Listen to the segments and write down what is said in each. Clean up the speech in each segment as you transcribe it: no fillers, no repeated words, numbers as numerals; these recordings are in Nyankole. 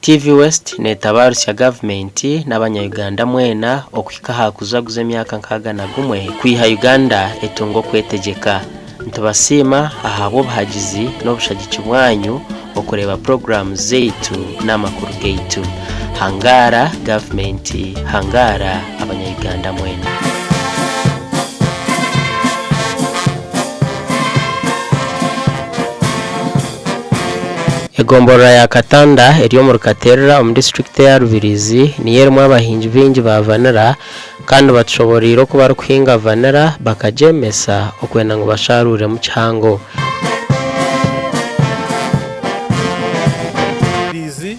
TV West neetabaarusya gavumenti n'abanya-Uganda mwena okuhika aha kujaguza emyaka 61 kwiha Uganda etunga okwetegyeka. Nitubasiima ahabw'obuhagizi n'obushagiki bwanyu okureeba puroguraamu zaitu n'amakuru gaitu. Hangaara gavumenti, hangaara abanya-Uganda mwena. Egomborora ya Katanda eri omuri Katerera omu disiturikiti eya Rubirizi niyo erimu abahingi baingi ba vanilla kandi batushoboreire oku barikuhinga vanilla bakagyemesa okwenda ngu basharuuremu kihango. Rubirizi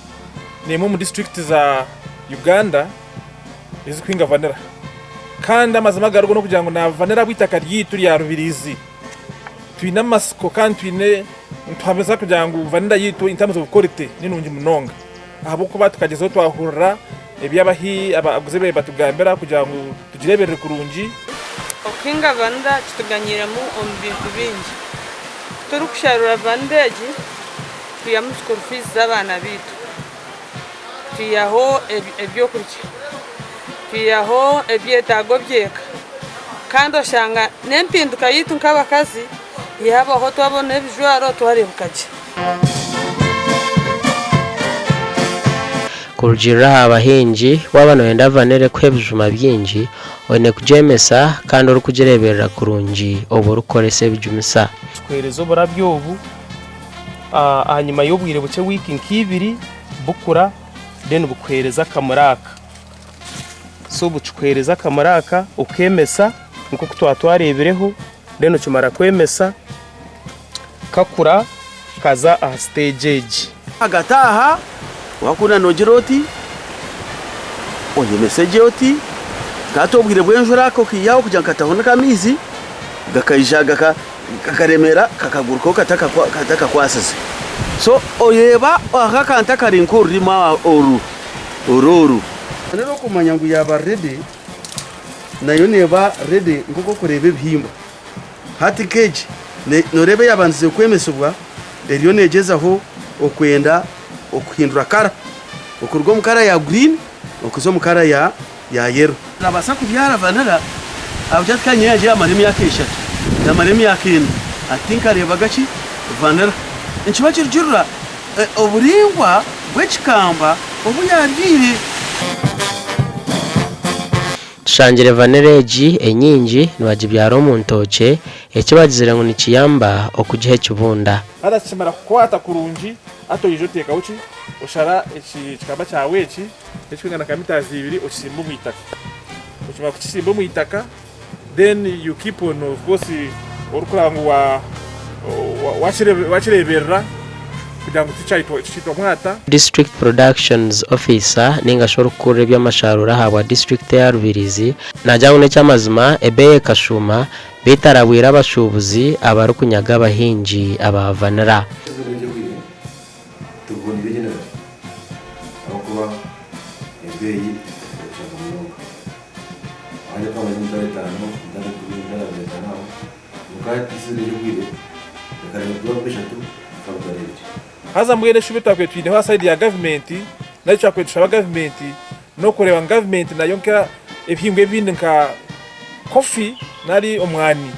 n'emwe omu disiturikiti za Uganda ezirikuhinga vanilla kandi amazima agariho n'okugira ngu na vanilla ahabw'eitaka ryaitu rya Rubirizi twine amatsiko kandi twine nituhamiza kugira ngu vanilla yaitu in terms of quality ni nungi munonga ahabw'okuba tukagyezaho twahurira ebi abaguzi baabaire batugambira kugira ngu tugireeberere kurungi. Okuhinga vanilla kituganyiiremu omu bintu bingi. Ku turikusharura vanilla egi, twihamu school fees z'abaana baitu, twihaho ebyokurya, twihaho ebyetaago by'eka kandi oshanga n'empinduka yaitu nk'abakazi yaabaho twabona ebijwaro twareebeka gye. Kurugiirira aha bahingi, waaba nooyenda vanilla ekuhe ebijuma bingi, oine kugyemesa kandi orikugireeberera kurungi obwo orikukoresa ebijumisa. Kikuheereza oburabyo obu, ahanyima y'obwire bukye wiiki nk'ibiri bukura then bukuheereza akamuri aka. So bukikuheereza akamuri aka okeemesa nk'oku twaba twareebireho then okimara kwemesa kakura kaza aha siteegi egi. Ahagati aha wakunda nogira oti oyemese gye oti hati obwire bw'enjura aka okaihaho kugira ngu katahunika amaizi gakaija kakaremera kakagurukaho katakakwasize. So oreeba aka akantu akari nk'orurimi oru oru oru. Nari okumanya ngu yaaba ready nayo neeba ready nk'oku orikureeba ebihimba. Hati nk'egi nooreeba eyabandize kwemesibwa eriyo neegyezaho okwenda okuhindura kara, okuruga omu kara ya green okuza omu kara ya yellow. Orabaasa kubyara vanilla ahabw'okugira ati ka nyowe yangye yamara emyaka eshatu, yamara emyaka ena ati tinkareebaga ki vanilla. Nikiba kirugirira oburaingwa bw'ekikamba obu yaabyaire. Tushangire vanilla egi enyingi nibagibyara omu ntookye, eki bagizire ngu nikiyamba okugiha ekibunda. Haza kikimara kukwata kurungi, hati oija oteekaho ki? Oshara ekikamba kyawe eki ekirikwingana nka mitazi ibiri okisimba omu itaka. Okimara kukisimba omu itaka, then you keep on of course orikureba ngu wakireeberera kugira ngu tikyaitwa mwata. District Productions Officer ninga shi orikukurira eby'amasharuura ahabwa disiturikiti eya Rubirizi naagira ngu n'eky'amazima ebeeyi ekashuuma beitu arabwire abashuubuzi abarikunyaga abahingi aba vanilla. Haza mbwenu eshuba etwakwiire twineho aha side ya gavumenti nari ekitwakwiire nitushaba gavumenti n'okureeba ngu gavumenti nayo nka ebihingwa ebindi nka coffee nari omwani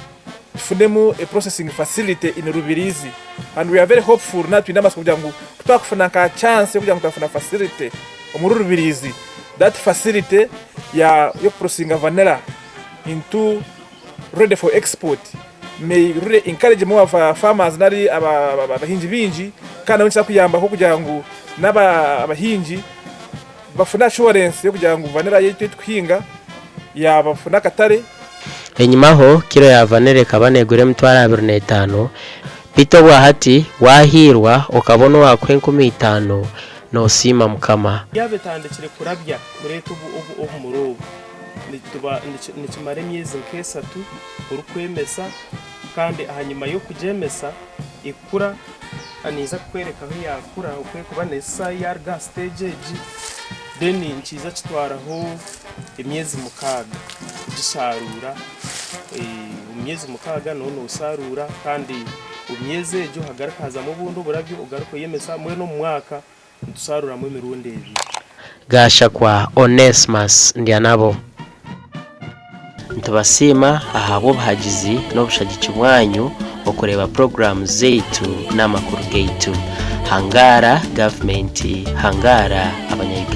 tufunemu a processing facility in Rubirizi and we are very hopeful nari twine amatsiko kugira ngu kutwakufuna nka chance yokugira ngu twafuna facility omuri Rubirizi that facility ya yokuprocesinga vanilla into ready for export may really encourage more of our farmers nari abahingi baingi kandi nabwo nikiza kuyambaho kugira ngu n'abahingi bafune assurance y'okugira ngu vanilla yaitu ei tukuhinga yabafuna akatare. Enyimaho, kiro ya vanilla ekaba negura 25,000, beitu obwahati wahiirwa okabona owakuha 5,000 nosiima Mukama. Yaaba etandikire kurabya kureeta obumuri obu. Nikimara emyezi nk'esatu orikwemesa kandi ahanyima y'okugyemesa ekura. Ninza kukwereka ahu yaakura oku erikuba neeshusha yaaruga aha siteegi egi then nikiija kitwaraho emyezi mukaaga kugisharuura. Omu myezi mukaaga nooba noosharuura kandi omu myezi egyo hagaruka hazamu obundi oburabyo ogaruka oyemesa mbwenu omu mwaka. Nitusharuramu emirundi ebiri. Gashakwa Onesmus Ndyanabo. Nitubasiima ahabw'obuhagizi n'obushagiki bwanyu okureeba puroguraamu zaitu n'amakuru gaitu. Hangaara gavumenti, hangaara abanya Uganda.